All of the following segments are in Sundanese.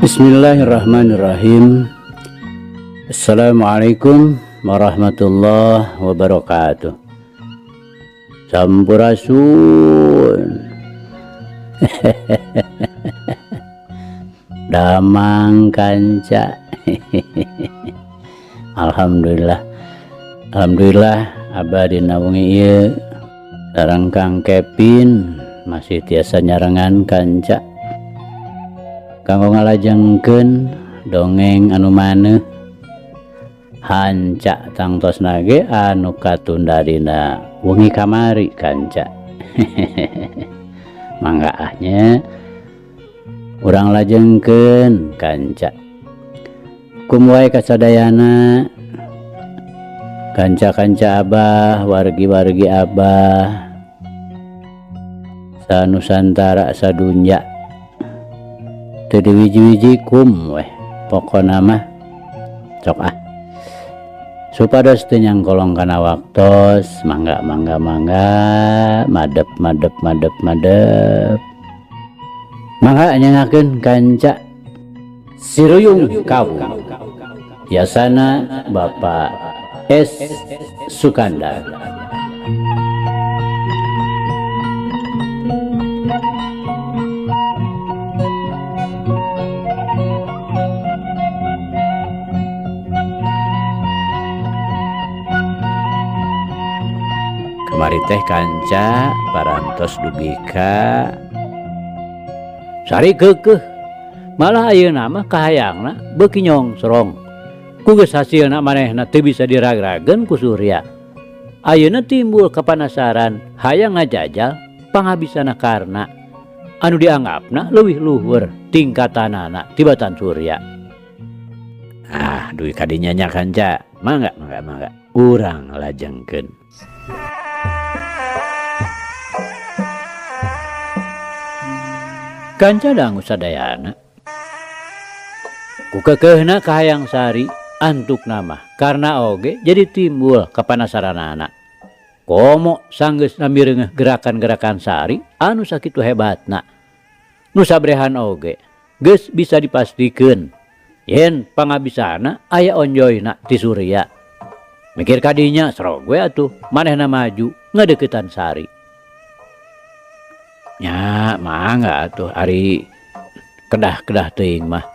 Bismillahirrahmanirrahim. Assalamualaikum warahmatullahi wabarakatuh. Sampurasun. Damang kanca. Alhamdulillah. Alhamdulillah abah dina wengi ieu sareng Kang Kevin masih tiasa nyarengan kanca. Kanggo ngalajengkeun dongeng anu maneuh hanca tangtosna ge anu katunda dina wengi kamari kanca. Mangga ah nya urang lajengkeun kanca. Kum wae kasadayana kanca-kanca abah, wargi-wargi abah sanusantara sadunya teu diwiji-wiji kum weh pokona mah sok ah supados teu nyangkolong kana waktos mangga mangga mangga madep madep madep madep mangga nyengakeun kanca Siruyung Kawung yasana Bapak S Sukandar. Kamari teh kanca parantos dugi ka Sari keukeuh malah ayeuna mah kahayangna beuki nyongsrong ku geus hasilna manehna teu bisa diragrageun ku Surya. Ayeuna timbul kapanasaran hayang ngajajal pangabisana Karna anu dianggapna leuwih luhur tingkatanana tibatan Surya. Ah, dugi ka dinya nya kanca. Mangga mangga mangga urang lajengkeun. Kanca dangu sadayana. Ku keukeuhna kahayang Sari antuk nama karena oge jadi timbul kapanasaranana. Komo sanggeus namireungeuh gerakan-gerakan Sari anu sakitu hebatna. Nu sabrehan oge geus bisa dipastikeun yen pangabisana aya onjoyna ti Surya. Mikir kadinya serog we atuh manehna maju ngadeukeutan Sari. Nya mangga atuh ari kedah-kedah teuing mah.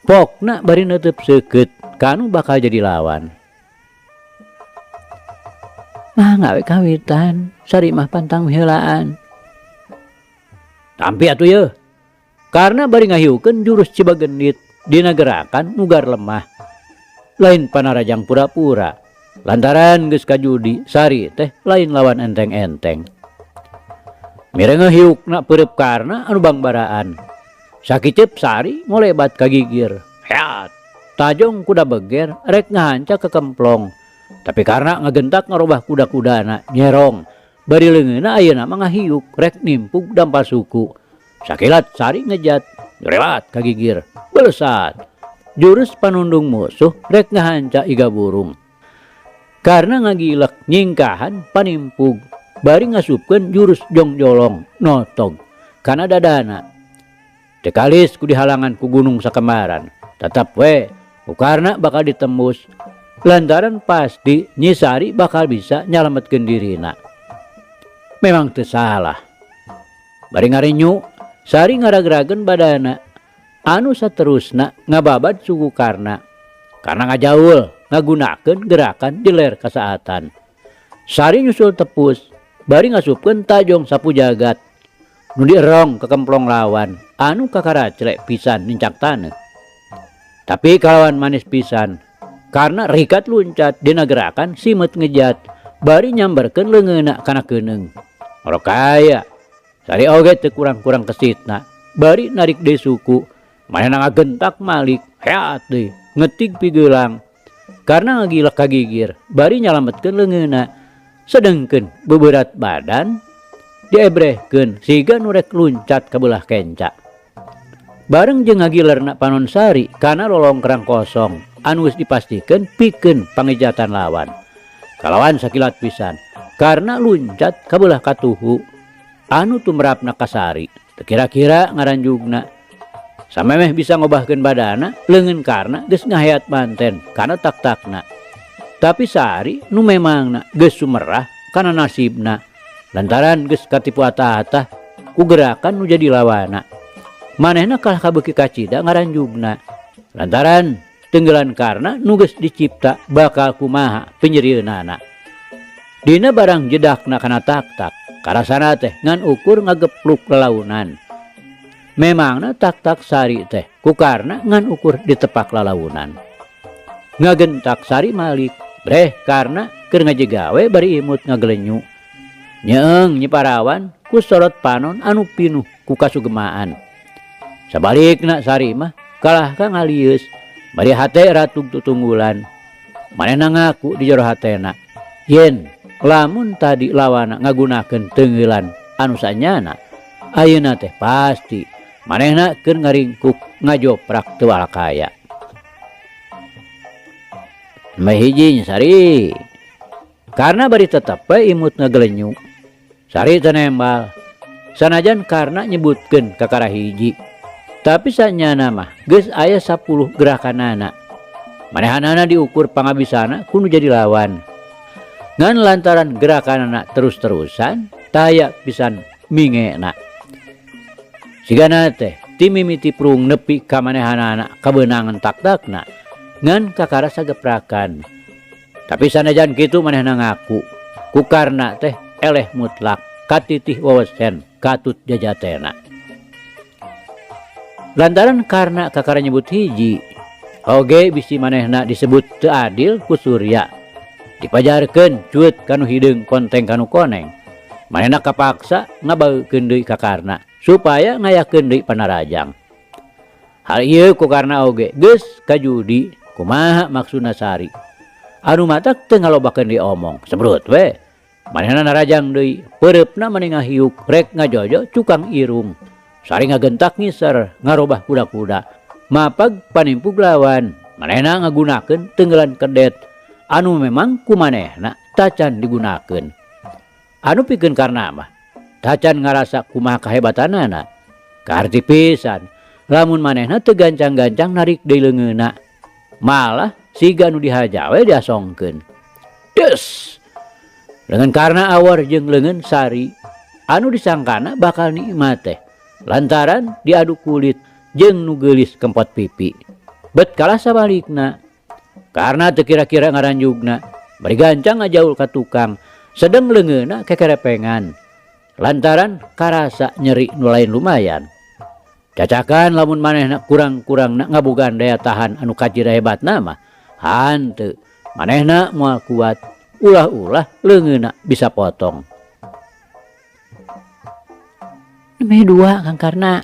Pokna bari neuteub seukeut kanu bakal jadi lawan. Mangga we kawitan Sari mah pantang heulaan. Tampi atuh yeuh. Karena bari ngahiukeun jurus Cibagendit dina gerakan nugar lemah. Lain panarajang pura-pura. Lantaran geus kajudi Sari teh lain lawan enteng-enteng. Mireungeuh hiukna peureub Karna anu bangbaraan. Sakiceup Sari ngolebat ka gigir. Heat, tajong kuda beger rek ngahanca ke kemplong. Tapi karena ngagentak ngarobah kuda-kudana nyerong. Bari leungeunna ayeuna mah ngahiuk rek nimpug dampal suku. Sakilat Sari ngejat, nyorelat ka gigir. Belesat. Jurus panundung musuh rek ngahanca iga burung. Karena ngagilek nyingkahan panimpug. Bari ngasupkeun jurus jongjolong notog kana dadana. Teu kalis ku dihalangan ku gunung sakemaran. Tetep we ku Karna bakal ditembus. Lantaran pasti Nyi Sari bakal bisa nyalametkeun dirina. Memang teu salah. Bari ngarenyu, Sari ngaragrageun badana. Anu saterusna ngababad suku Karna. Karna ngajaul ngagunakeun gerakan jeler kasaatan. Sari nyusul tepus. Bari ngasupkeun tajong sapu jagat. Nu dierong ke kemplong lawan anu kakaraclek pisan nincak taneuh. Tapi kalawan manis pisan karena rikat luncat dina gerakan simeut ngejat bari nyamberkeun leungeunna kana keuneung. Ora kaya Sari oge teu kurang-kurang kesitna bari narik deui suku manehna ngagentak malik heat deui ngetig pigeulang karena ngagilek kagigir bari nyalametkeun leungeunna. Sedengkeun beberat badan diebrehkeun siga nu rek luncat ka beulah kenca. Bareng jeung ngagilerna panon Sari kana lolongkrang kosong anu geus dipastikeun pikeun pangejatan lawan. Kalawan sakilat pisan karena luncat ka beulah katuhu anu tumrapna ka Sari. Teu kira-kira ngaranjugna. Samemeh bisa ngobahkeun badana, leungeun Karna geus ngaheat manten kana tak-takna. Tapi Sari nu memangna geus sumerah kana nasibna lantaran geus katipu atah-atah ku gerakan nu jadi lawana. Manehna kalah kabeuki kacida ngaranjugna lantaran tenggelan Karna nu geus dicipta bakal kumaha penyerieunana. Dina barang jedakna kana tak-tak, karasana teh ngan ukur ngagepluk lalaunan. Memangna tak-tak Sari teh ku Karna ngan ukur ditepak lalaunan. Ngagentak Sari malik, breh Karna keur ngajegawe bari imut ngagelenyu. Nyeeng Nyi Parawan ku sorot panon anu pinuh ku kasugemaan. Sabalikna Sari mah kalah ka ngalieus bari hate ratug tutunggulan. Manehna ngaku di jero hatena yen lamun tadi lawana ngagunakeun teungeulan anu sanyana, ayeuna teh pasti manehna keur ngaringkuk ngajoprak teu walakaya. Meh hiji Nyi Sari. Karna bari tetep we imut ngagelenyu. Sari teu nembal. Sanajan Karna nyebutkeun kakara hiji. Tapi sanyana mah geus aya 10 gerakanana. Manehanana diukur pangabisana ku nu jadi lawan. Ngan lantaran gerakanana terus-terusan taya pisan mingena. Sigana teh ti mimiti prung nepi ka manehanana kabeunangan tak-takna ngan kakara sageprakan. Tapi sanajan kitu manehna ngaku ku Karna teh eleh mutlak katitih wewesen katut jajatena. Lantaran Karna kakara nyebut hiji, oge bisi manehna disebut teu adil ku Surya. Dipajarkeun cuet kanu hideung konteng kanu koneng. Manehna kapaksa ngabaukeun deui ka Karna supaya ngayakeun deui panarajang. Hal ieu ku Karna oge geus kajudi kumaha maksudna Sari. Anu matak teu ngalobakeun deui omong, sebrut we. Manehna narajang deui, peureupna mani ngahiuk rek ngajojo cukang irung. Sari ngagentak ngiser ngarobah kuda-kuda. Mapag panimpug lawan, manehna ngagunakeun tenggelan kedet anu memang ku manehna tacan digunakeun. Anu pikeun Karna mah tacan ngarasa kumaha kahebatanana. Kaharti pisan lamun manehna teu gancang-gancang narik deui leungeunna. Malah siga nu dihaja we diasongkeun. Des. Leungeun Karna awor jeung leungeun Sari anu disangkana bakal nikmat teh lantaran diadu kulit jeung nu geulis kempot pipi. Bet kalah sabalikna. Karna teu kira-kira ngaranjugna, bari gancang ngajaul ka tukang, sedeng leungeunna kekerepengan. Lantaran karasa nyeri nu lain lumayan. Cacakan lamun manehna kurang-kurangna ngabogaan daya tahan anu kacida hebatna mah, hanteu manehna moal kuat, ulah-ulah leungeunna bisa potong. Nemeh dua Kang Karna.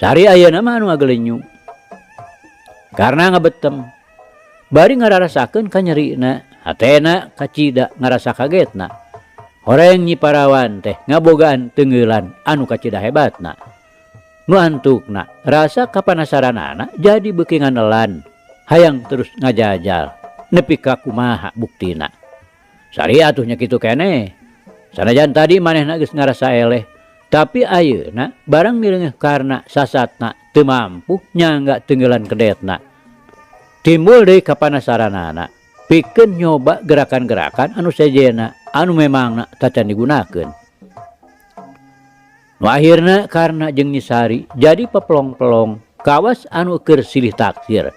Sari ayeuna mah anu ngagelenyu. Karna ngabetem. Bari ngararasakeun kanyerina, hatena kacida ngarasa kagetna. Horeng Nyi Parawan teh ngabogaan teungeulan anu kacida hebatna. Nu antukna rasa kapanasaranana jadi beuki nganelan, hayang terus ngajajal nepi ka kumaha buktina. Sari atuh nya kitu keneh. Sanajan tadi manehna geus ngarasa eleh, tapi ayeuna barang mireungeuh Karna sasatna teu mampu nyangga teungeulan kedetna. Timbul deui kapanasaranana, pikeun nyoba gerakan-gerakan anu sejenna anu memangna tacan digunakeun. Nu akhirna Karna jeung Nyi Sari jadi pepelong-pelong kawas anu keur silih taksir.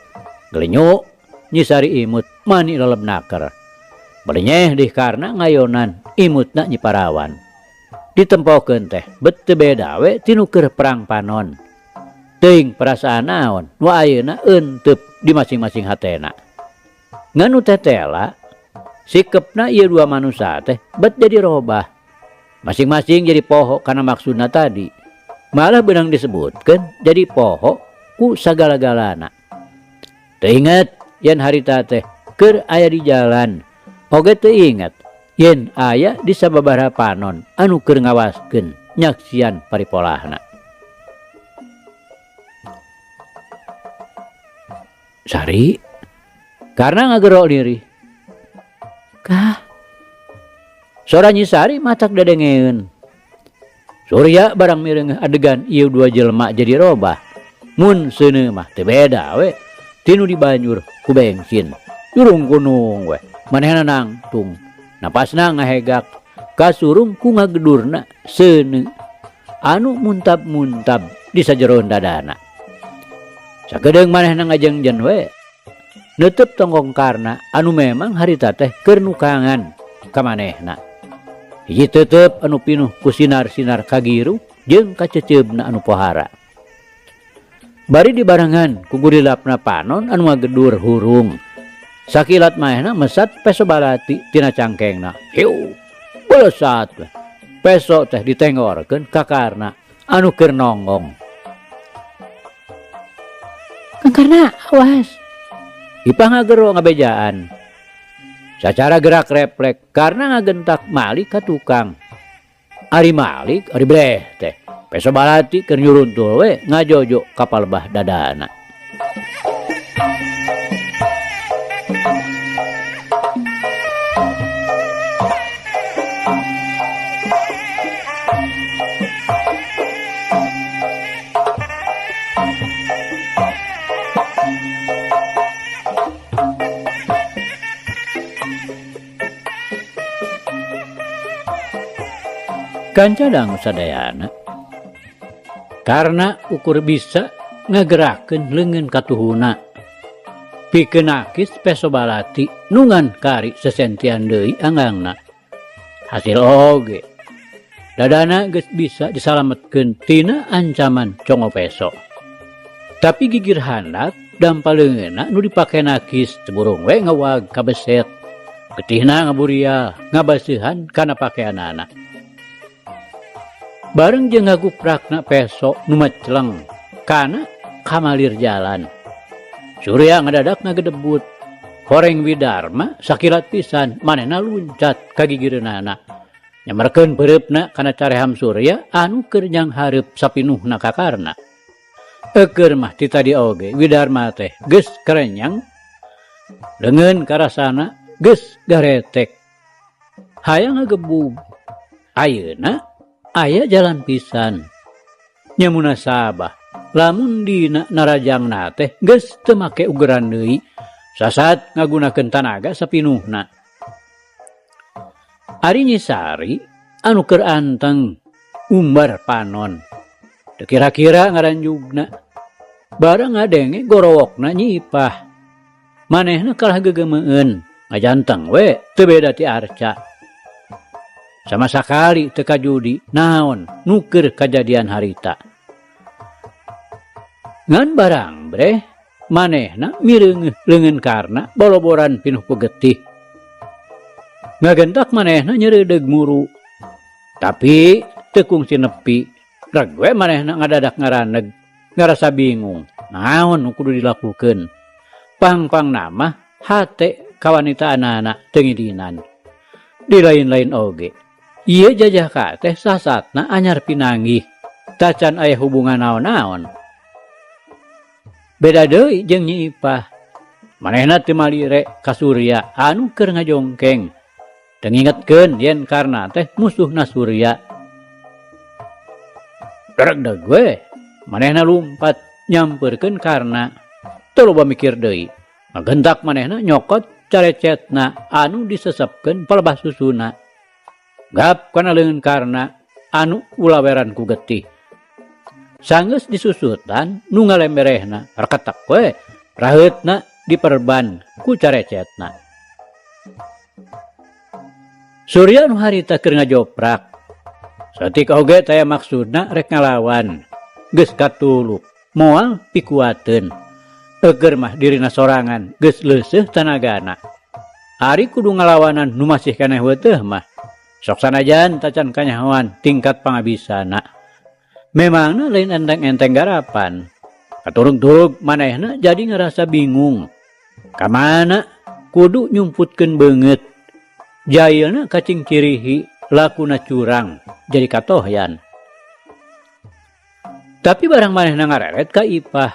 Gelenyu Nyi Sari imut mani leleb naker. Belenyeh dih Karna ngayonan imutna Nyi Parawan. Ditempokeun teh bet teu beda we tinu keur perang panon. Teuing perasaan naon nu ayeuna eenteup di masing-masing hatena. Ngan nu tetela sikepna ieu dua manusa teh bet jadi robah. Masing-masing jadi poho kana maksudna tadi. Malah beunang disebutkeun jadi poho ku sagala-galana. Teu inget yen harita teh keur aya di jalan. Oge teu inget yen aya di sababaraha panon anu keur ngawaskeun nyaksian paripolahna. Sari karena ngagero diri. Kah? Sora Nyi Sari matak dadengeun. Surya barang mireungeuh adegan ieu dua jelema jadi robah. Mun seuneu mah teu beda we ti nu dibanjur ku bensin. Jurung gunung we manehna nangtung. Napasna ngahegak kasurung ku ngagedurna seuneu anu muntab-muntab di sajeroeun dadana. Sakedeung manehna ngajengjen we neuteub tonggong Karna anu memang harita teh keur nukangan ka manehna. Hiji teuteub anu pinuh ku sinar-sinar kagiru jeung kaceceubna anu pohara. Bari dibarengan ku gurilapna panon anu ngagedur hurung. Sakilat manehna mesat peso balati tina cangkengna. Hiu, belesat we. Peso teh ditengorkeun ka Karna anu keur nonggong. Kang Karna, awas. Ipah ngagero ngabejaan. Sacara gerak reflek Karna ngagentak Malik ka tukang. Ari Malik, ari breh teh. Peso balati keur nyuruntul we ngajojo ka palebah dadana. Kanca dangu sadayana karena ukur bisa ngagerakeun leungeun katuhuna pikeun nakis peso balati nungan kari sesentian deui anggangna. Hasil oge dadana geus bisa disalametkeun tina ancaman congo peso. Tapi gigir handap dampa leungeunna nu dipake nakis burung we ngawag kabeset. Getihna ngaburia ngabaseuhan kana pakeanana. Bareng jeung ngaguprakna peso nu meceleng kana kamalir jalan. Surya ngadadak ngagedebut. Horeng Widarma sakilat pisan manehna luncat ka gigireunana. Nyamerkeun peureupna kana careham Surya anu keur nyanghareup sapinuhna ka Karna. Eukeur mah ti tadi oge Widarma teh geus kerenyang leungeun karasana geus garetek. Hayang ngagebug. Ayeuna aya jalan pisan. Nya munasabah lamun dina narajangna teh geus teu make ugeran deui sasat ngagunakeun tanaga sapinuhna. Ari Nyi Sari anu keur anteng umbar panon. Teu kira-kira ngaranjugna. Bareng ngadenge gorowokna Nyi Ipah. Manehna kalah gegemeun ngajanteng we teu beda ti arca. Sama sakali teu kajudi naon nu keur kajadian harita. Ngan barang breh manehna mireungeuh leungeun Karna boloboran pinuh ku getih. Ngagentak manehna nyeureudeg muru. Tapi teu kungsi nepi. Reg we manehna ngadadak ngaraneg, ngarasa bingung naon nu kudu dilakukeun. Pang-pangna mah hate kawanitaanana teu ngidinan. Di lain-lain oge. Ieu jajah ka teh sasatna anyar pinanggih. Tacan aya hubungan naon-naon. Beda deui jeung Nyi Ipah. Manehna teu malire ka Surya anu keur ngajongkeng. Teu ngingetkeun yen Karna teh musuhna Surya. Dregdeg we manehna lumpat nyampeurkeun Karna. Teu loba mikir deui. Ngagentak manehna nyokot carecetna anu disesepkeun palebah susuna. Gap kana leungeun Karna anu ulaweran ku getih. Sanggeus disusutan nu ngalemberehna reketek we raheutna diperban ku carecetna. Surya nu harita keur ngajoprak. Saeutik oge taya maksudna rek ngalawan. Geus katuluk moal pikuateun. Eukeur mah dirina sorangan geus leuseuh tanagana. Ari kudu ngalawanan nu masih keneh weuteuh mah. Sok sanajan tacan kanyahoan tingkat pangabisana. Memangna lain enteng-enteng garapan. Katurug-turug manehna jadi ngarasa bingung. Kamana kudu nyumputkeun beungeut. Jailna kacing cirihi lakuna curang jadi katohyan. Tapi barang manehna ngareret ka Ipah.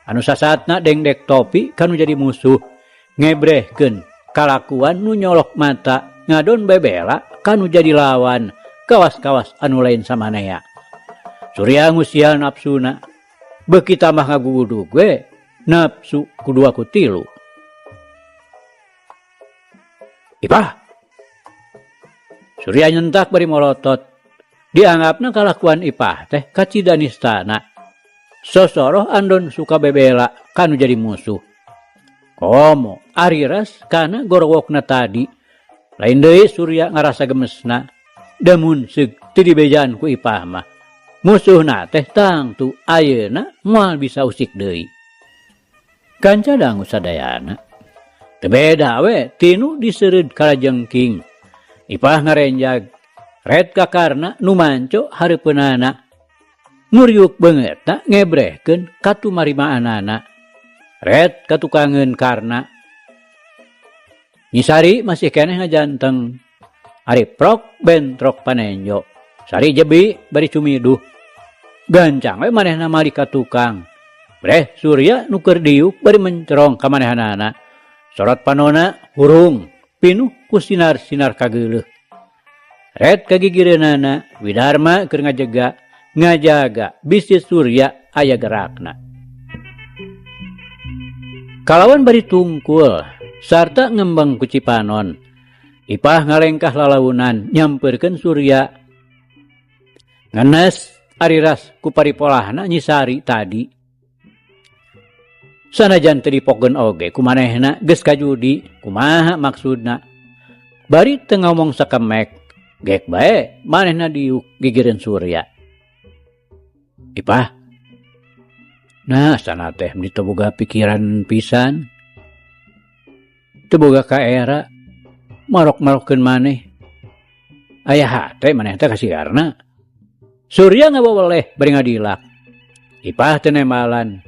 Anu sasatna dengdek topi kanu jadi musuh. Ngebrehkeun kalakuan nu nyolok mata ngadon bebela kanu jadi lawan kawas-kawas anu lain samanea. Surya ngusial nafsuna. Beuki tambah ngagugudug we nafsu ku dua ku tilu. Ipah. Surya nyentak bari molotot. Dianggapna kalakuan Ipah teh kacida nistana. Sosoroh andon suka bebela kanu jadi musuh. Komo ari ras kana gorowokna tadi. Lain deui Surya ngarasa gemesna. Damun seug teu dibejaan ku Ipah mah. Musuhna teh tangtu ayeuna moal bisa usik deui. Kanca dangu sadayana. Teu beda we tinu diseureud kalajengking. Ipah ngarenjag. Red ka Karna nu manco hareupeunana. Nguriuk beungeutna ngebrehkeun katumarimaanana. Red katukangeun Karna. Nyi Sari masih keneh ngajanteng. Ari prok bentrok panenjo. Sari jebi bari cumiduh. Gancang we manehna malik ka tukang. Breh Surya nu keur diuk bari mencerong ka manehanana. Sorot panona hurung pinuh ku sinar-sinar kageuleuh. Red kagigireunana Widarma keur ngajega ngajaga bisi Surya aya gerakna. Kalawan bari tungkul sarta ngembeng ku cipanon. Ipah ngalengkah lalaunan nyampeurkeun Surya. Ngenes ari ras ku paripolahna Nyi Sari tadi. Sanajan teu dipokeun oge ku manehna geus kajudi kumaha maksudna. Bari teu ngomong sakemek, gek bae manehna diuk gigireun Surya. Ipah. Nah, sana teh meni teu boga pikiran pisan. Teu boga kaera marok-marokeun maneh. Aya hate maneh teh kasiarna. Surya ngawaweleh bari ngadilak. Ipah teu nembalan.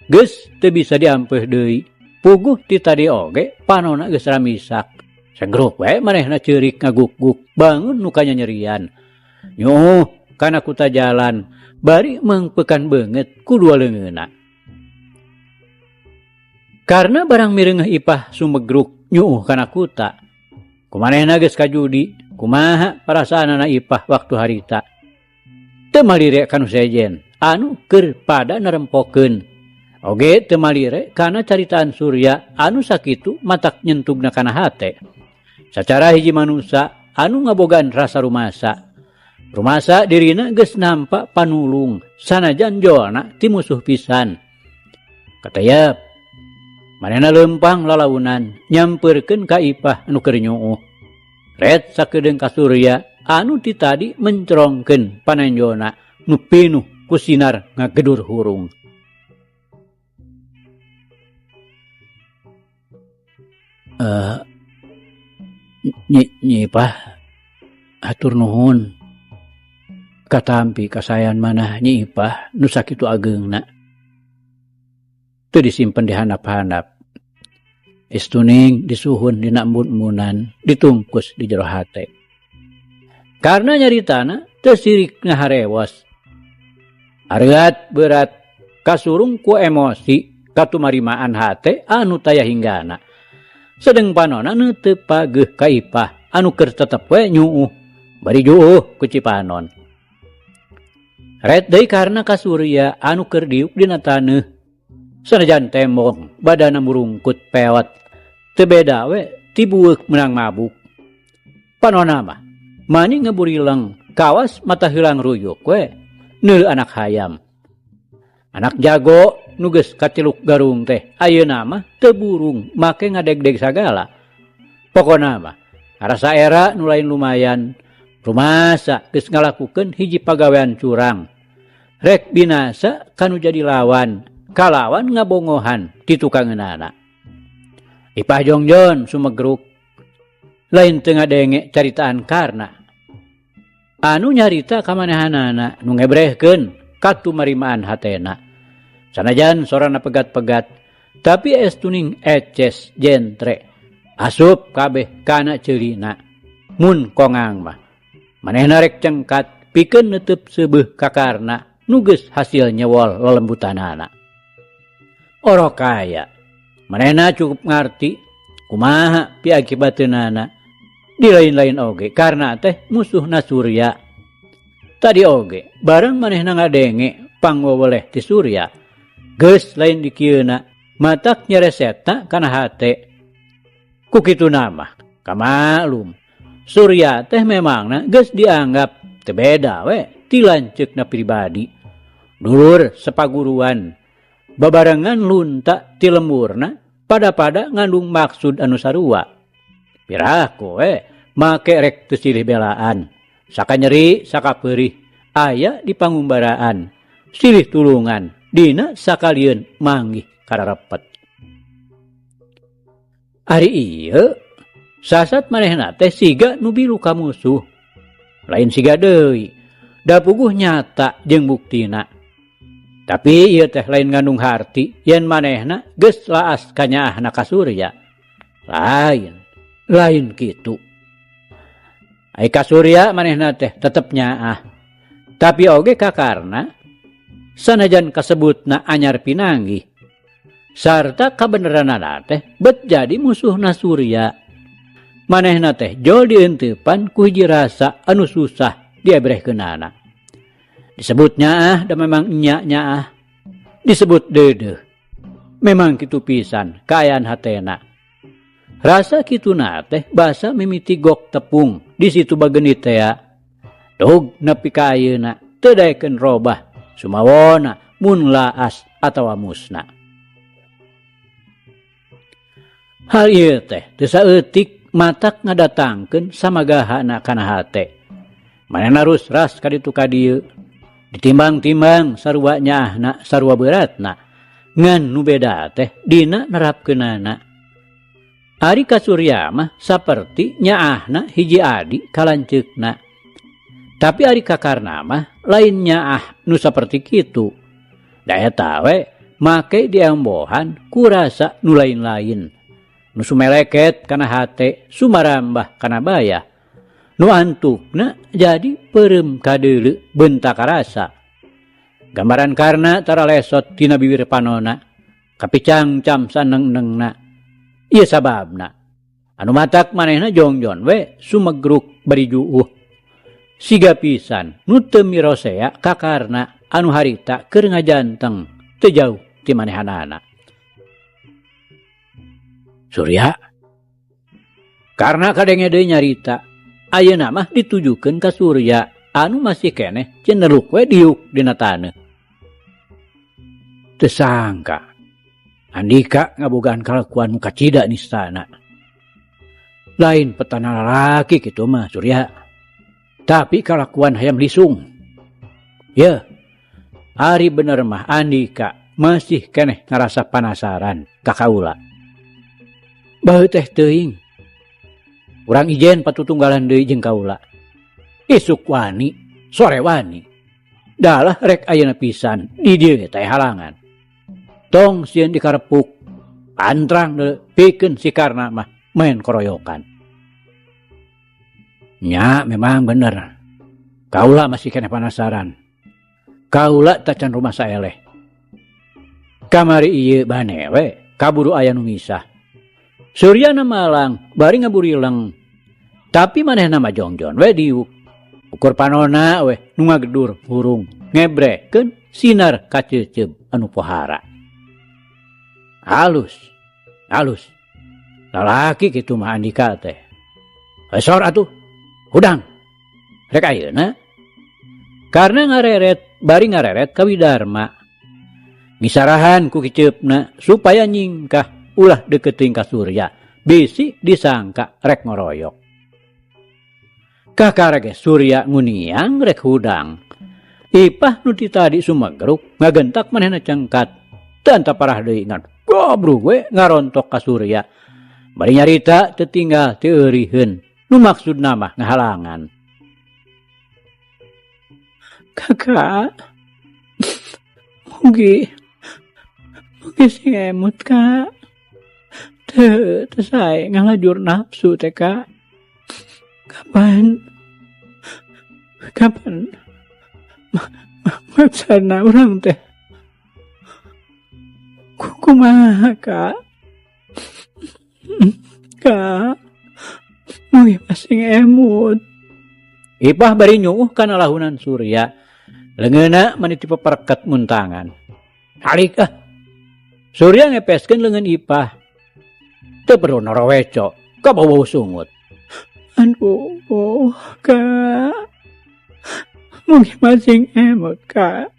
Geus teu bisa diampeuh deui. Puguh ti tadi oge panona geus ramisak. Sagruk wae manehna ceurik ngaguk-guk bangun nu kanyanyerian. Nyuuh kana kuta jalan bari meungpeukan beungeut ku dua leungeunna. Karna barang mireungeuh Ipah sumegruk nyuuh kana kuta. Kumanehna geus kajudi, kumaha parasaanana Ipah waktu harita. Teu malire ka nu sejen anu keur pada narempokeun. Oge teu malire kana caritaan Surya anu sakitu matak nyentugna kana hate. Sacara hiji manusa anu ngabogaan rasa rumasa. Rumasa dirina geus nampa panulung sanajan jolna ti musuh pisan. Katayap, manehna leumpang lalaunan nyampeurkeun ka Ipah anu keur nyuuh. Red sakedeung ka Surya anu ti tadi mencerongkeun panenjona nu pinuh ku sinar ngagedur hurung. Nyi Ipah, hatur nuhun katampi kasayan manah Nyi Ipah nu sakitu ageungna. Teu disimpen di handap-handap. Istuning disuhun dina embun-embunan, ditungkus di jero hate. Karna nyaritana teu sirik ngaharewos. Areuat beurat kasurung ku emosi katumarimaan hate anu taya hinggana. Sedeng panona neuteup pageuh ka Ipah anu keur tetep we nyuuh bari juuh ku cipanon. Ret deui karna ka Surya anu keur diuk dina taneuh. Sanajan tembong badana murungkut peot teu beda we ti bueuk meunang mabuk. Panona mah mani ngeburileng kawas mata heulang ruyuk we neuleuh anak hayam. Anak jago nu geus katiluk garung teh ayeuna mah teu burung make ngadegdeg sagala. Pokona mah ngarasa era nu lain lumayan rumasa geus ngalakukeun hiji pagawean curang. Rek binasa kanu jadi lawan kalawan ngabongohan ti tukangeunana. Ipah jongjon sumegruk lain teu ngadenge caritaan Karna. Anu nyarita kamanehanana nu ngebrehkeun katumarimaan hatena. Sanajan sorana pegat-pegat, tapi estuning eces jentre. Asup kabeh kana ceulina. Mun kongang mah manehna rek cengkat pikeun neuteub seubeuh ka Karna nu geus hasil nyewol lelembutanana. Orok kaya, manehna cukup ngarti kumaha piakibateunana. Di lain-lain oge Karna teh musuhna Surya. Tadi oge bareng manehna ngadenge pangweweleh ti Surya. Geus lain dikieuna matak nyeresetna kana hate. Ku kituna mah kamaklum Surya teh memangna geus dianggap teu beda we ti lanceukna pribadi. Dulur sapaguruan babarengan lunta ti lemburna pada-pada ngandung maksud anu sarua. Piraku we make rek teu silih belaan. Saka nyeri saka peurih aya di pangumbaraan silih tulungan dina sakalieun manggih kararepet. Ari ieu sasat manehna teh siga nu biru ka musuh. Lain siga deui, da puguh nyata jeung buktina. Tapi ieu teh lain ngandung harti yen manehna geus laas kanyaahna ka Surya. Lain, lain kitu. Ai ka Surya manehna teh tetep nyaah. Tapi oge ka Karna sanajan kasebutna anyar pinanggih. Sarta kabeneranana teh bet jadi musuhna Surya. Manehna teh jol dienteupan ku hiji rasa anu susah diebrehkeunana. Disebut nyaah da memang nya nyaah. Disebut deudeuh. Memang kitu pisan kaayaan hatena. Rasa kituna teh basa mimiti gok tepung di situ bagenit tea. Dug nepi ka ayeuna teu daekeun robah sumawona mun laas atawa musna. Hal ieu teh teu saeutik matak ngadatangkeun samagahana kana hate. Manehna rusras ka ditu ka dieu. Ditimbang-timbang sarua nyaahna sarua beuratna. Ngan nu beda teh dina nerapkeunana. Ari ka Surya mah saperti nyaahna hiji adi ka lanceukna. Tapi ari ka Karna mah lain nyaah nu saperti kitu. Da eta we make diembohan ku rasa nu lain-lain. Nu sumeleket kana hate, sumarambah kana bayah. Nu antukna jadi peureum kadeuleu beunta karasa. Gambaran Karna tara lesot tina bibir panona, kapicangcam saneng-nengna. Ieu sababna. Anu matak manehna jongjon we sumegruk bari juuh. Siga pisan nu teu mirosea ka Karna anu harita keur ngajanteng teu jauh ti manehanana. Surya Karna kadenge deui nyarita, ayeuna mah ditujukeun ka Surya anu masih keneh cenderuk we diuk dina taneuh. Teu sangka Andika ngabogaan kalakuan nu kacida nistana. Lain petana lalaki kitu mah Surya. Tapi kalakuan hayam lisung. Yeuh, ari bener mah Andika masih keneh ngarasa panasaran ka kaula. Baheut teh teuing. Urang ijen patutunggalan deui jeung kaula. Isuk wani, sore wani. Dalah rek ayeuna pisan di dieu teh halangan. Tong sieun dikarepuk. Pantrang deui pikeun si Karna mah main koroyokan. Nya memang bener. Kaula masih keneh panasaran. Kaula tacan rumah saeleh. Kamari ieu bane we kaburu aya nu misah. Suryana malang bari ngaburileng. Tapi manehna mah jongjon we diuk. Ukur panona we nu ngagedur hurung ngebrehkeun sinar kaceuceub anu pohara. Halus, halus. Lalaki kitu mah Andika teh. Esor atuh, hudang. Rek ayeuna. Karna ngareret, bari ngareret ka Widarma. Misarahan ku kiceupna supaya nyingkah ulah deukeut teuing ka Surya. Bisi disangka rek ngoroyok. Kakara ge Surya nguniang rek hudang. Ipah nu ti tadi sumegruk ngagentak manehna cengkat. Teu antaparah deui ngan gobrug we ngarontok ka Surya. Bari nyarita teu tinggal teu euriheun. Nu maksudna mah ngahalangan. Kakak, mugi, mugi sing emut kak. Teu, teu sae ngalajur nafsu teh kak. Kapan, kapan maksana urang teh? Kumaha kak? Kak, mugi masing emut. Ipah bari nyuuh kana lahunan Surya. Leungeunna maniti peperket muntangan. Halik ah. Surya ngepeskeun leungeun Ipah. Teu perlu noroweco, kabawa sungut. Aduh, Kak. Mugi masing emot, Kak.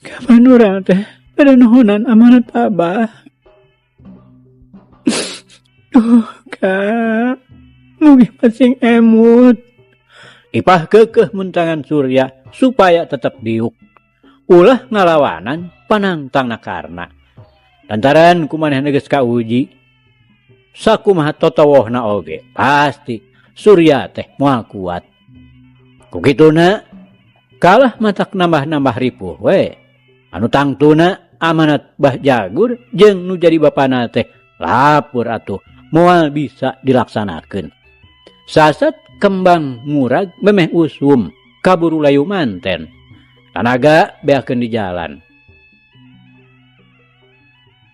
Kapan urang teh pada nuhunan amanat Abah. Duh, Kak. Mugi masing emut. Ipah keukeuh muntangan Surya supaya tetep diuk. Ulah ngalawanan panangtangna Karna. Lantaran ku manehna geus kauji, sakumaha totowohna oge pasti Surya teh moal kuat. Ku kituna kalah matak nambah-nambah ripuh we. Anu tangtuna amanat Bah Jagur jeung nu jadi bapana teh lapur atuh moal bisa dilaksanakeun. Sasat kembang murag memeh usum kaburu layu manten. Tanaga beakeun di jalan.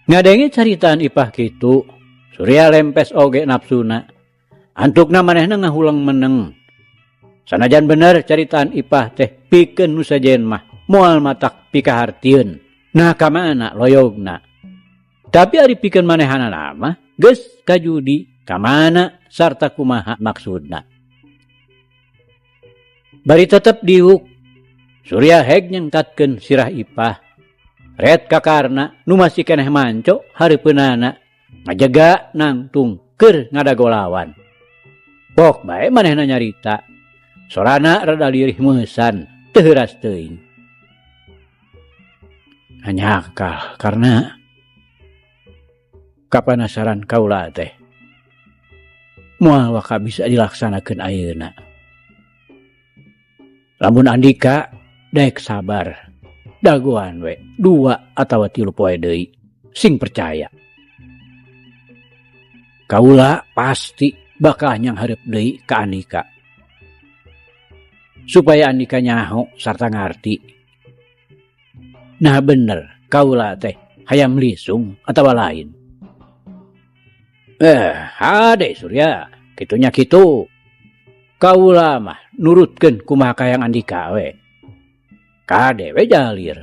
Ngadenge caritaan Ipah kitu, Surya lempes oge nafsuna. Antukna manehna ngahulang meneng. Sanajan bener caritaan Ipah teh pikeun nu sejen mah moal matak pikahartieun. Nah ka mana loyogna. Tapi ari pikeun manehanana mah geus kajudi ka mana sarta kumaha maksudna. Bari tetep diuk, Surya heg nyengkatkeun sirah Ipah. Ret kakarna nu masih keneh manco hareupeunana ngajega nangtung keur ngadagolawan. Pok bae manehna nyarita. Sorana rada lirih meusan, teu heuras teuing. Hanyakal karena kapanasaran kaula teh moal waka bisa dilaksanakeun ayeuna. Lamun Andika daek sabar, dagoan we 2 atawa 3 poe deui, sing percaya. Kaula pasti bakal nyanghareup deui ka Andika. Supaya Andika nyaho sarta ngarti. Nah bener, kaula teh hayam lisung atawa lain. Hade Surya, kitunya kitu. Kaula mah nurutkeun kumaha kahayang Andika we. Kade we jalir.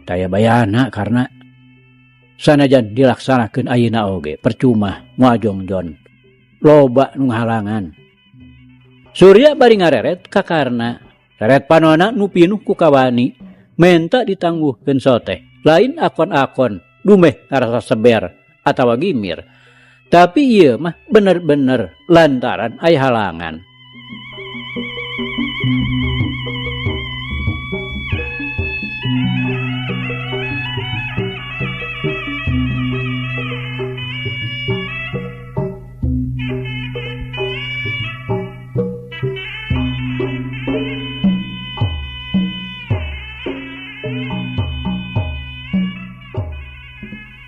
Daya bayana karena sanajan dilaksanakeun ayeuna oge percuma moal jongjon. Loba nu ngahalangan. Surya bari ngareret ka Karna. Reret panona nu pinuh ku kawani menta ditangguhkeun soteh. Lain akon-akon dumeh ngarasa seber atawa gimir. Tapi ieu mah bener-bener lantaran aya halangan.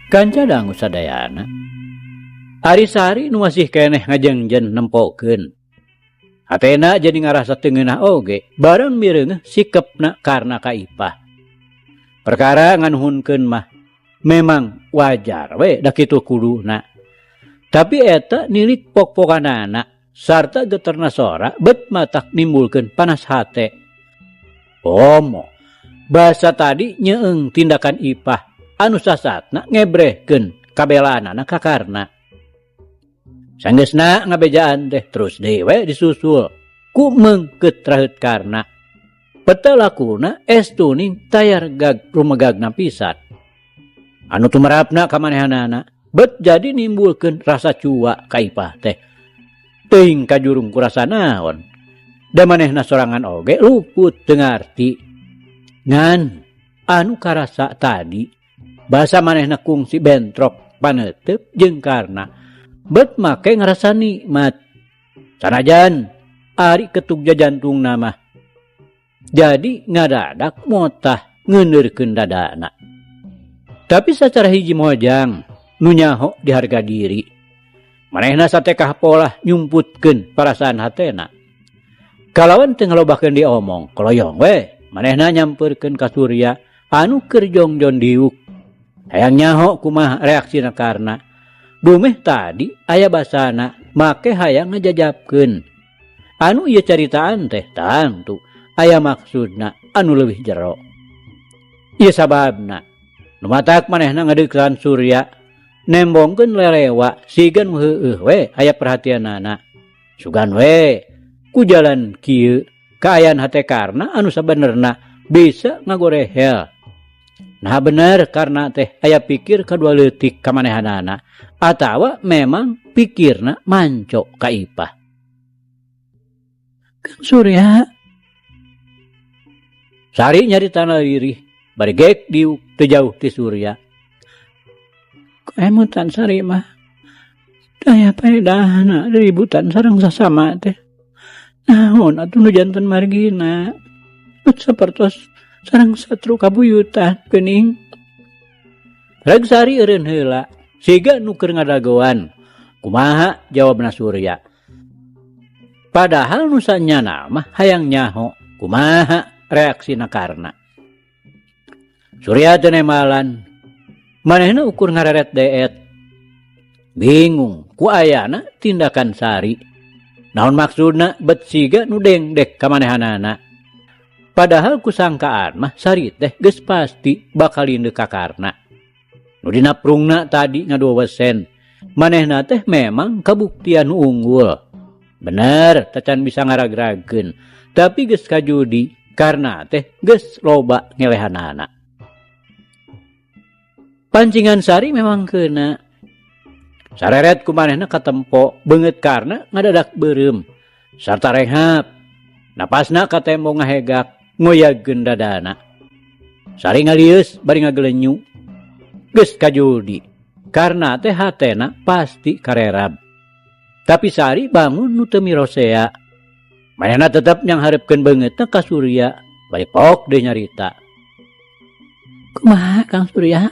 Kanca dangu sadayana. Ari Sari nu masih keneh ngajengjen nempokeun. Hatena jadi ngarasa teu ngeunah oge, bareng mireungeuh sikepna karna ka Ipah. Perkara nganuhunkeun mah memang wajar we da kitu kuduna. Tapi eta nilik pok-pokanana sarta geterna sora bet matak nimbulkeun panas hate. Komo basa tadi nyeeng tindakan Ipah anu sasatna ngebrehkeun kabelaanana ka Karna. Sanggeusna ngabejaan teh terus deui we disusul ku meungkeut raheut Karna. Peta lakuna estuning tayar gag rumegagna pisan. Anu tumerapna ka manehanana bet jadi nimbulkeun rasa cua ka Ipah teh. Teuing kajurung ku rasa naon. Da manehna sorangan oge luput teu ngarti. Ngan anu karasa tadi basa manehna kungsi bentrok paneuteub jeung Karna bet make ngarasa nikmat. Sanajan ari ketug jajantungna mah jadi ngadadak motah ngeundeurkeun dadana. Tapi sacara hiji mojang nu nyaho diharga diri. Manehna satekah polah nyumputkeun parasaan hatena. Kalawan teu ngalobakeun diomong, koloyong we manehna nyampeurkeun ka Surya anu keur jongjon diuk. Hayang nyaho kumaha reaksina Karna. Dumeh tadi aya basana make hayang ngajajabkeun. Anu ieu caritaan teh tangtu aya maksudna anu leuwih jero. Ieu sababna Nu matak manehna ngadeuketan Surya nembongkeun lelewa siga nu heueuh we aya perhatianana. Sugan we ku jalan kieu kaayaan hate Karna anu sabenerna bisa ngagorehel. Nah bener Karna teh aya pikir kadua leutik ka manehanana atawa memang pikirna manco ka Ipah. Kang Surya. Sari nyaritana lirih bari gek diuk teu jauh ti Surya. Kemutan Sari mah. Daya paedahna ributan sareng sasama teh. Naon atuh nu janten margina. Bet sapertos sareng satru kabuyutan geuning. Reg Sari eureun heula siga nu keur ngadagoan. Kumaha jawabna Surya. Padahal nu sanyana mah hayang nyaho kumaha reaksina Karna. Surya teu nembalan. Manehna ukur ngareret deet. Bingung ku ayana tindakan Sari. Naon maksudna bet siga nu dengdek ka manehanana. Padahal kusangkaan mah Sari teh geus pasti bakal lindeu ka Karna. Nu dina prungna tadi ngadua wesen. Manehna teh memang kabuktian nu unggul. Bener tacan bisa ngaragrageun, tapi geus kajudi Karna teh geus loba ngelehanana. Pancingan Sari memang kena. Sareret ku manehna katempo beungeut Karna ngadadak beureum sarta renghap. Napasna katembo ngahegak ngoyagkeun dadana. Sari ngalieus bari ngagelenyu. Geus kajudi. Karna teh hatena pasti karerab. Tapi Sari bangun nu teu mirosea. Manehna tetep nyangharepkeun beungeutna ka Surya bari pok deui nyarita. Kumaha Kang Surya?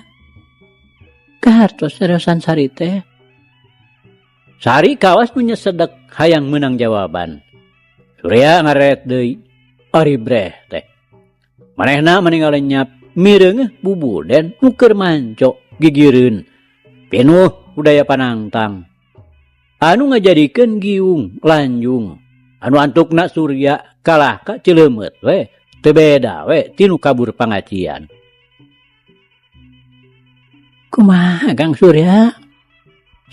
Kahartos seriosan Sari teh. Sari kawas nu nyesedek hayang meunang jawaban. Surya ngareret deui. Ari breh teh. Manehna meninggal lenyap mireungeuh bubuden nu keur manco gigireun. Pinuh budaya panangtang. Anu ngajadikeun giung lanjung. Anu antukna Surya kalah ka cileumeut we teu beda we tinu kabur pangacian. Kumaha Kang Surya?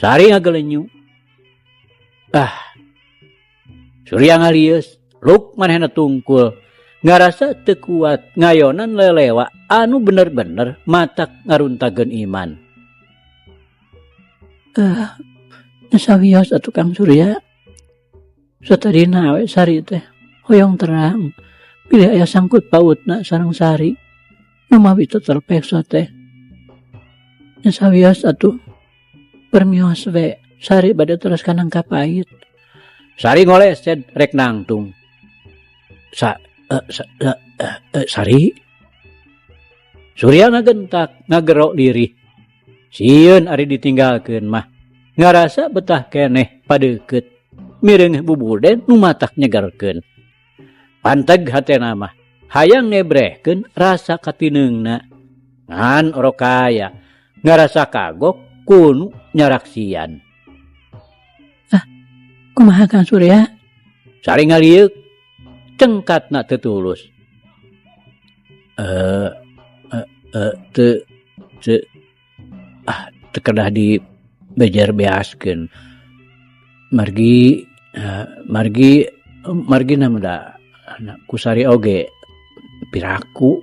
Sari ngagelenyu. Ah. Surya ngalieus, luk manehna tungkul. Ngarasa teu kuat ngayonan lelewa anu bener-bener matak ngaruntageun iman. Sawios atuh Kang Surya. Satadina we Sari teh hoyong terang. Bilih aya sangkut pautna sareng Sari. Nu mawi teu terpeksa teh. Sawios atuh permios we Sari bade terus kanang kapait. Sari ngolesed rek nangtung. Sari. Surya ngagentak ngagero lirih. Sieun ari ditinggalkeun mah. Ngarasa betah keneh padeukeut. Mireung bubuden nu matak nyegerkeun. Panteg hatena mah hayang ngebrehkeun rasa katineungna. Ngan orok kaya ngarasa kagok kunu nyaraksian. Ah, kumaha Kang Surya? Sari ngalieuk cengkatna teu tulus. Teu, teu, ah, teu kedah dibejer beaskeun. Margi, margi, margi na mah da, ku Sari oge piraku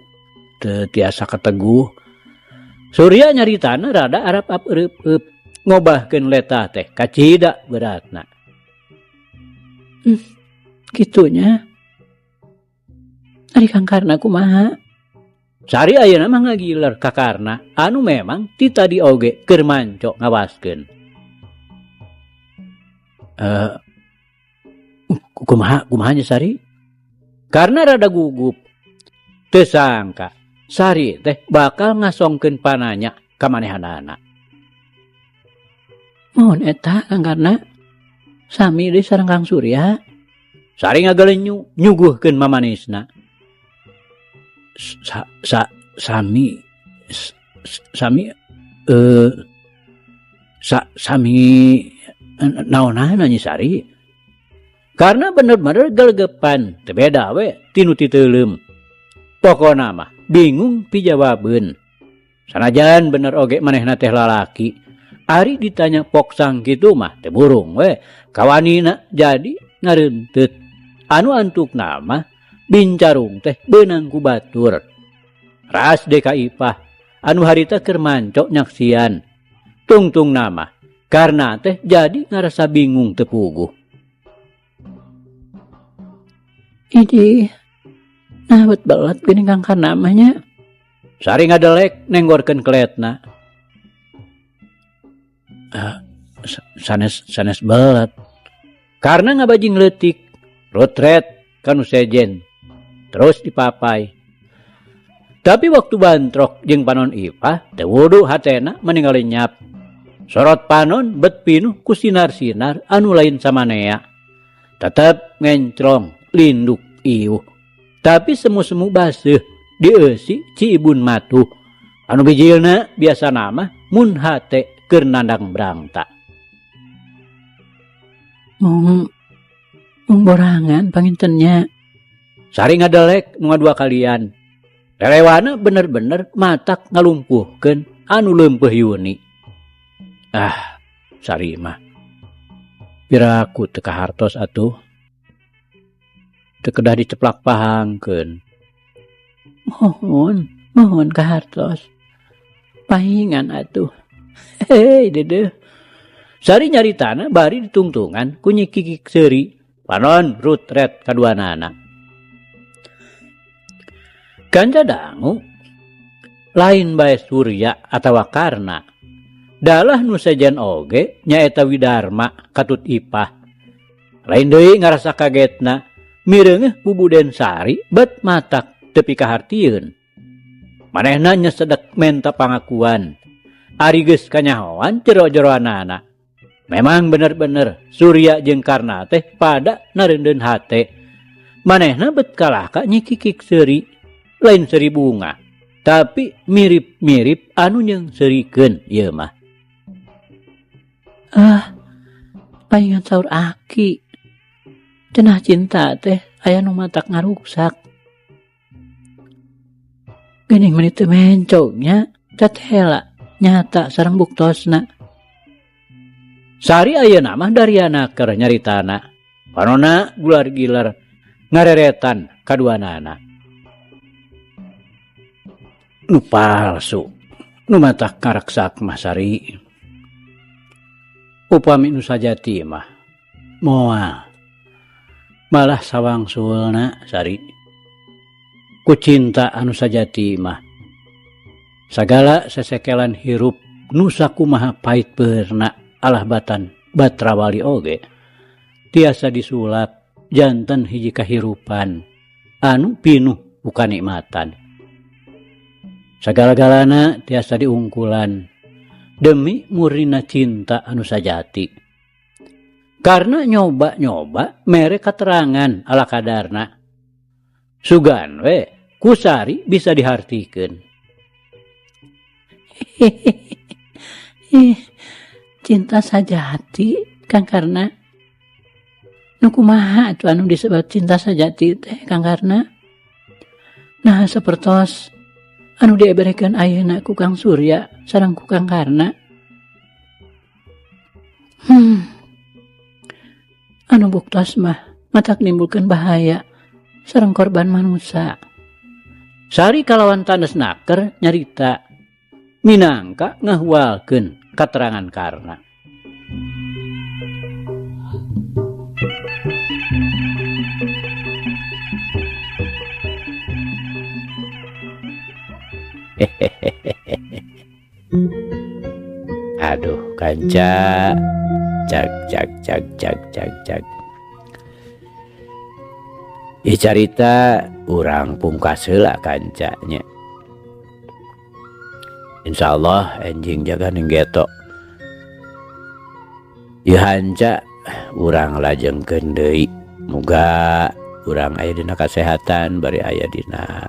teu tiasa kateguh. Surya nyaritana rada arap-ap eup-eup ngobahkeun letah teh kacida beratna. Kitunya. Ari Kang Karna kumaha? Sari ayeuna mah ngagiler ka Karna anu memang ti tadi oge keur manco ngawaskeun. Kumaha, kumaha nya Sari? Karna rada gugup. Teu sangka Sari teh bakal ngasongkeun pananya ka manehanana. Mohon eta Kang Karna. Sami deui sareng Kang Surya. Sari ngagelenyu nyuguhkeun mamanisna. Sami, sami, sami, naonana nya Sari? Karena bener-bener gelegepan, teu beda we tinu titeuleum. Pokona mah bingung pijawabeun. Sanajan bener oge manehna teh lalaki. Ari ditanya poksang kitu mah teu burung we kawanina jadi ngareunteut. Anu antukna mah bincarung teh beunang ku batur. Ras deka Ipah anu harita keur mancok nyaksian. Tungtungna mah karena teh jadi ngarasa bingung teu puguh. Iji, nah bet belat geuning Kang Karna mah nya. Sari ngadelek nenggorkeun keletna. Sanes sanes belat. Karena ngabajing leutik, rotret kanu sejen, terus dipapai. Tapi waktu bantrok jeung panon Ipah, teu wudu hatena meninggal lenyap. Sorot panon bet pinuh ku sinar-sinar anu lain samanea. Tetep ngencrong, linduk iuh. Tapi semu-semu baseuh dieusi ciibun matuh. Anu bijilna biasa nama mun hate keur nandang brangta. Mung borangan pangintennya. Sari ngadelek nu ngadua kalian. Lelewana bener-bener matak ngalumpuhkeun anu leumpeuh Yuni. Ah, Sari mah. Piraku teu kahartos atuh. Teu kedah diceplak pahangkeun. Mohon, mohon kahartos. Pahingan atuh. Hei, dedeh. Sari nyaritana bari ditungtungan ku Nyi Kikik seuri. Panon rutret kaduanana. Kanca dangu lain bae Surya atawa Karna. Dalah nu sejen oge nyaeta Widarma katut Ipah. Lain deui ngarasa kagetna mireungeuh bubuden Sari bet matak tepi kahartieun. Manehna nyesedek menta pangakuan. Ari geus kanyahoan jero-jeroanana. Memang bener-bener Surya jeung Karna teh pada nareundeun hate. Manehna bet kalah ka Nyi Kikik seuri, lain seuri bunga, tapi mirip-mirip anu nyeungseurikeun ieu mah. Ah, paingan saur aki. Cenah cinta teh aya nu matak ngaruksak. Geuning meni teu mencognya, catela nyata sareng buktosna. Sari ayeuna mah dariana keur nyaritana. Panona gular-gilar ngareretan kaduanana. Nu palsu, nu matak ngareksak mah Sari. Upami nu sajati mah moal. Malah sawangsulna Sari. Ku cinta anu sajati mah sagala sesekelan hirup nu sakumaha pait peurna alah batan batrawali oge tiasa disulap janten hiji kahirupan anu pinuh ku kanikmatan. Sagala-galana tiasa diungkulan demi murina cinta anu sajati. Karena nyoba-nyoba mere katerangan ala kadarna. Sugan we ku Sari bisa dihartikeun. Ih, cinta sajati Kang Karna. Nu kumaha atuh anu disebut cinta sajati teh Kang Karna? Nah, sapertos anu dieberekeun ayeuna ku Kang Surya sareng ku Kang Karna. Anu buktos mah matak nimbulkeun bahaya sareng korban manusia. Sari kalawan tanes naker nyarita minangka ngahualkeun katerangan Karna. Aduh kanca, cak cak cak cak cak cak. Ieu carita urang pungkas heula kancanya. Insyaallah enjing jaga ning geto. Ieu hanca urang lajengkeun deui. Muga urang aya dina kasehatan bari aya dina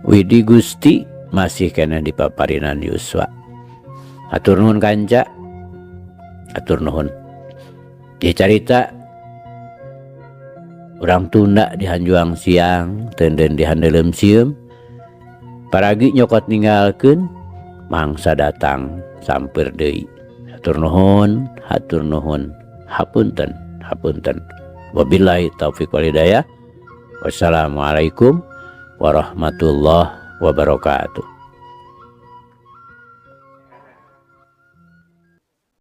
Widi Gusti masih kena di paparinan Yuswa. Atur nuhun kanca. Atur nuhun. Ieu carita urang tunda di hanjuang siang, tenden di handeuleum sieum. Paragi nyokot ninggalkeun, mangsa datang sampeur deui. Hatur nuhun, hatur nuhun, hapunten, hapunten. Wabillahi taufik wal hidayah. Wassalamualaikum warahmatullahi wabarakatuh.